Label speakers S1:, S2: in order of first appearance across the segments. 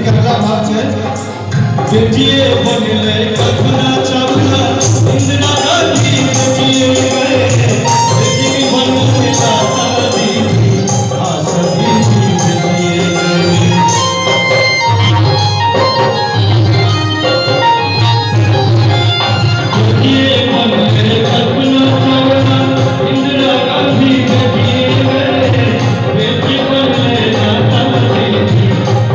S1: एकर अगला भाग छै। बेटिए बनलै कल्पना चावला, इंदिरा गांधी बेटिए गए, बेटी बनलै लता दीदी, आशा दीदी बेटिए गए। बेटिए बनलै कल्पना चावला, इंदिरा गांधी बेटिए गए, बेटी बनलै लता दीदी,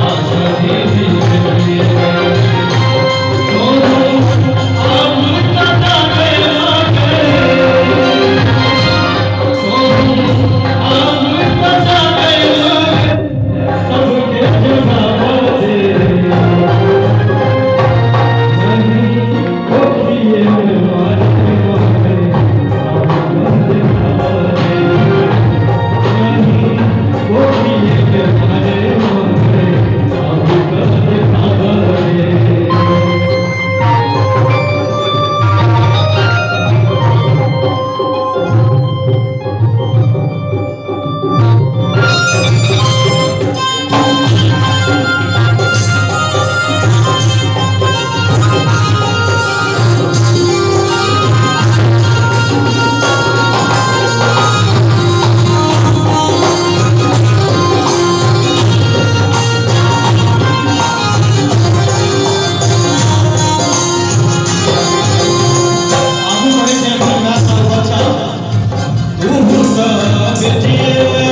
S1: आशा दीदी बेटिए गए। Thank you. आगू बढ़ै छै अपन माय सब बच्चा। तू तऽ बेटिए।